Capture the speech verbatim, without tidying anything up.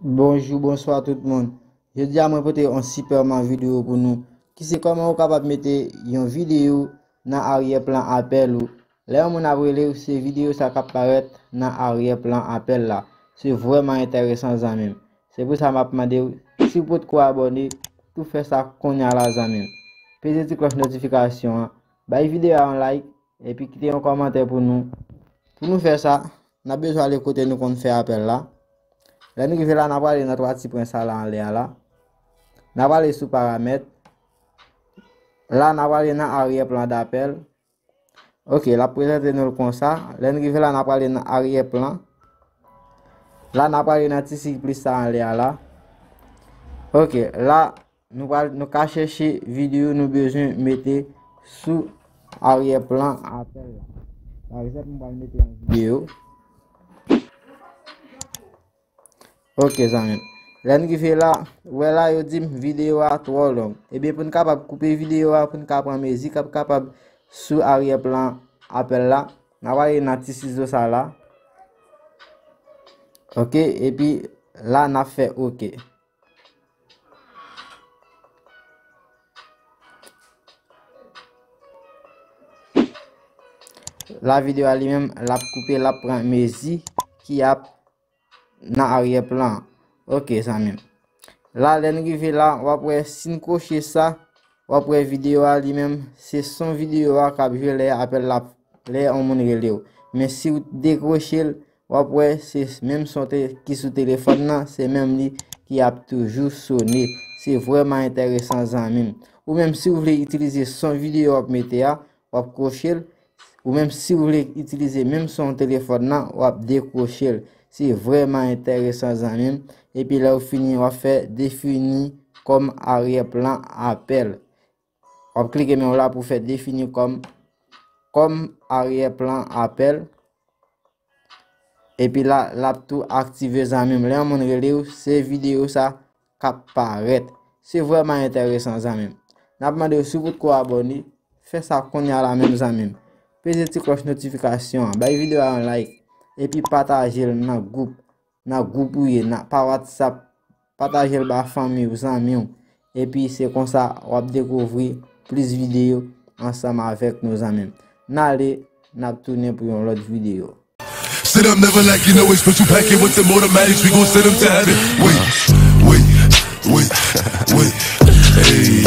Bonjou, bonswa tout moun. Jodi a mwen pote yon sipèman videyo pou nou, ki se kòman ou kapab mete yon videyo nan aryè plan apèl ou. Lè yon moun ap rele w, se videyo sa k ap parèt nan aryè plan apèl la. Se vrèman enteresan zanmi m. Se pou sa m ap mande w, si w potko abòne, tou fè sa kounye a la zanmi m. Peze ti klòch notifikasyon an, bay videyo a yon like, epi kite yon kòmantè pou nou. Pou nou fè sa, n ap bezwen ale kote nou konn fè apèl la. Lè nou rive la, n ap prale nan twa ti pwen sa la anlè a la. N ap prale sou paramèt. La, n ap prale nan aryè plan dapèl. Ok, l ap prezante nou l konsa. Lè n rive la, n ap prale nan aryè plan. La, n ap prale nan ti sik plis sa anlè a la. Ok, la, nou pral, nou ka chèche videyo nou bezwen mete sou aryè plan apèl la. Pa egzanp, m pral mete yon videyo. Ok, zanmi m. Lè n rive la, wè la, yo di m videyo a twò long. Ebyen, pou n kapab koupe videyo a, pou n ka pran mezi k ap kapab sou aryè plan apèl la, n ap ale nan ti sizo sa la. Ok, epi la, n ap fè ok. La videyo a li menm, l ap koupe, l ap pran mezi ki ap nan aryè plan. Ok, zanmi m. La, lè n rive la, w ap wè si n kwoche sa, w ap wè videyo a li menm, se son videyo a k ap jwe lè apèl la, lè yon moun rele w. Men si w dekwoche l, w ap wè se menm son te, ki sou telefòn nan, se menm li ki ap toujou sone. Se vrèman enteresan, zanmi m. Ou menm, si w vle itilize son videyo w ap mete a, w ap kwoche l. Ou menm, si w vle itilize menm son telefòn nan, w ap dekwoche l. Se vrèman enteresan, zanmi m. Epi lè w fini, w ap fè defini kòm aryè plan apèl. W ap klike men w la pou fè defini kòm, kòm aryè plan apèl. Epi la, l ap tou aktive, zanmi m. Lè yon moun rele w, se videyo sa k ap parèt. Se vrèman enteresan, zanmi m. N ap mande w, si w potko abòne, fè sa kounye a la menm, zanmi m. Peze ti klòch notifikasyon an, bay videyo a yon like, epi pataje l nan gwoup, nan gwoup ou ye, nan, pa WhatsApp, pataje l ba fanmi w, zanmi w. Epi se konsa w ap dekouvri plis videyo ansanm avèk nou, zanmi m. N ale, n ap tounen pou yon lòt videyo. Sit up, never like you know it's special packet with them automatics. We gon' send them to heaven. Wait, wait, wait, wait. Hey.